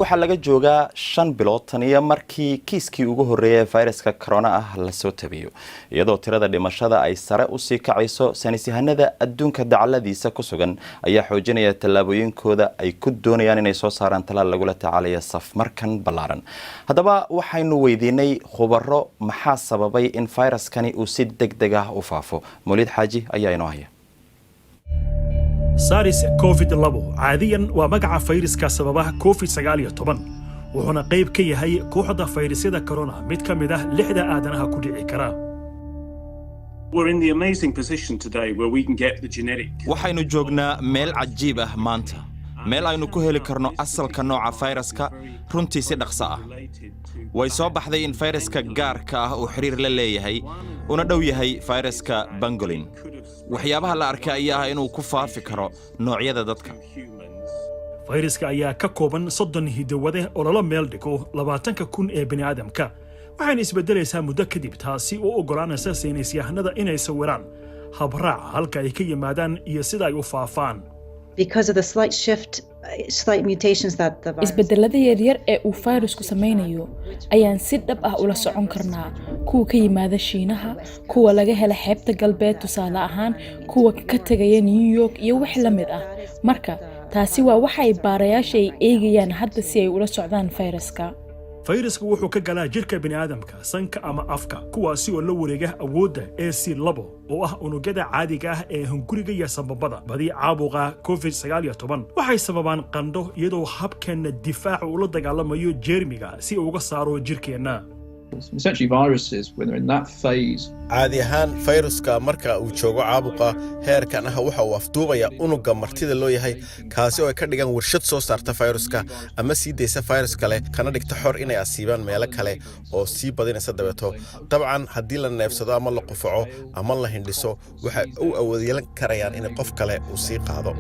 Waxaa laga joogaa 5 bilood tan iyo markii kiiskii ugu horreeyay ee fayraska corona ah lasoo tabiyo, iyadoo tirada dhimashada ay sare usii kacayso. Saynisyahanada adduunka dacaladiisa ku sugan ayaa xoojinaya tallaabooyinkooda ay ku doonayaan inay soo saaraan talaal lagula tacaalaya safmarkan ballaaran. Haddaba waxaynu weydiinay khubaro maxaa sababay in fayraskani uu si deg deg ah u faafo. Mawlid Xaaji ayaa inoo haya. SARS COVID 2 caadiyan waa magaca fayraska sababaha COVID 19, wuxuuna qayb ka yahay kooxda fayrasyada corona, mid ka mid ah lixda aadanaha ku dhici kara. Waxaynu joognaa meel cajiib ah maanta, meel aynu ku heli karno asalka nooca fayraska runtii si dhaqso ah. Way soo baxday in fayraska gaarka ah uu xidhiir la leeyahay una dhow yahay fayraska pangolin. Waxyaabaha la arkay ayaa ah inuu ku faafi karo noocyada dadka. Fayraska ayaa ka kooban 30 hidowade oo lala meel dhigo 20,000 ee bini'aadamka, waxayna isbeddelaysaa muddo kadib, taasi oo oggolaanaysa saynisyahanada inay sawiraan habraaca halka ay ka yimaadaan iyo sida ay u faafaan. Isbedelada yaryar ee uu fayrasku samaynayo ayaan si dhab ah ula socon karnaa: kuwa ka yimaada Shiinaha, kuwa laga hela xeebta galbeed tusaale ahaan, kuwa ka tegaya New York iyo wix la mid ah. Marka taasi waa waxa ay baarayaasha ay eegayaan hadda si ay ula socdaan fayraska. Fayraska wuxuu ka galaa jirka bini'aadamka sanka ama afka, kuwaasi oo la wareega awoodda ACE 2, oo ah unugyada caadiga ah ee hunguriga iyo sambabada. Badi caabuqa COVID 19 waxay sababaan qandho, iyadoo habkeenna difaaca ula dagaalamayo jeermiga si uu uga saaro jirkeenna. Caadi ahaan fayruska marka uu joogo caabuqa heerkan ah, waxa uu afduubaya unugga martida loo yahay, kaasi oo ay ka dhigaan warshad soo saarta fayruska ama sii daysa fayrus kale, kana dhigta xor inay asiibaan meelo kale oo sii badinaysa. Dabeeto dabcan haddii la neefsado ama la qufaco ama la hindhiso, waxay u awood yeelan karayaan in qof kale uu sii qaado.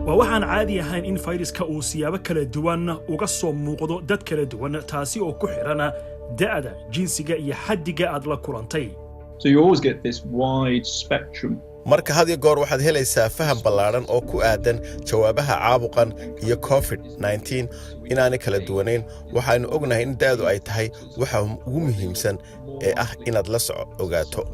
Waa waxaan caadi ahayn in fayraska uu siyaabo kala duwan uga soo muuqdo dad kala duwan, taasi oo ku xidhan da'da, jinsiga iyo xaddiga aad la kulantay. Marka had iyo goor waxaad helaysaa faham ballaadhan oo ku aadan jawaabaha caabuqan iyo COVID 19 inaanay kala duwanayn. Waxaanu ognahay in da'du ay tahay waxa ugu muhiimsan ee ah inaad la soco ogaato.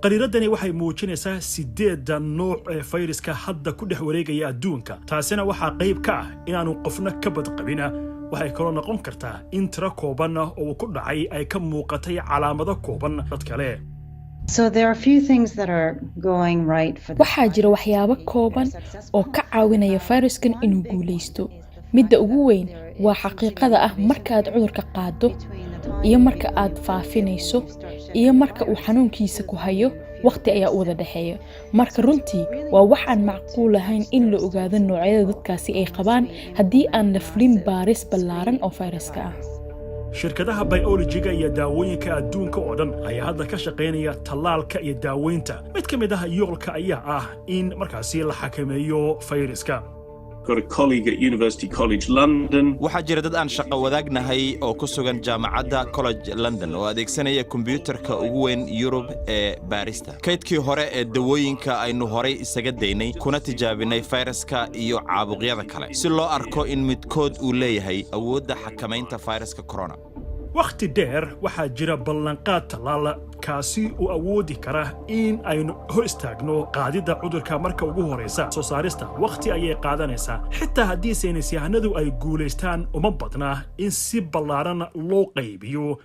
Qariiradani waxay muujinaysaa sideedda nooc ee fayraska hadda ku dhex wareegaya adduunka. Taasina waxaa qayb ka ah inaanu qofna ka badqabina. Waxay kaloo noqon kartaa in tiro kooban oo uu ku dhacay ay ka muuqatay calaamado kooban dad kale. Waxaa jira waxyaabo kooban oo ka caawinaya fayraskan inuu guulaysto. Midda ugu weyn waa xaqiiqada ah markaad cudurka qaaddo iyo marka aad faafinayso iyo marka uu xanuunkiisa ku hayo, waqti ayaa u wada dhexeeya. Marka runtii waa wax aan macquul ahayn in la ogaado noocyada dadkaasi ay qabaan haddii aan la fulin baaris ballaaran oo fayraska ah. Shirkadaha biolojiga iyo daawooyinka adduunka oo dhan ayaa hadda ka shaqaynaya tallaalka iyo daaweynta. Mid ka mid ah yoolka ayaa ah in markaasi la xakameeyo fayraska. Waxaa jira dad aan shaqo wadaagnahay oo ku sugan Jaamacadda College London oo adeegsanaya kombiyuutarka ugu weyn Yurub ee baarista. Kaydkii hore ee dawooyinka aynu horay isaga daynay kuna tijaabinay fayraska iyo caabuqyada kale, si loo arko in midkood uu leeyahay awoodda xakamaynta fayraska corona. Wakhti dheer waxaa jira ballanqaad tallaal, kaasi uu awoodi kara in aynu hor istaagno qaadidda cudurka marka ugu horaysa. Soo saarista wakhti ayay qaadanaysaa. Xitaa haddii saynisyahanadu ay guulaystaan, uma badna in si ballaaran loo qaybiyo.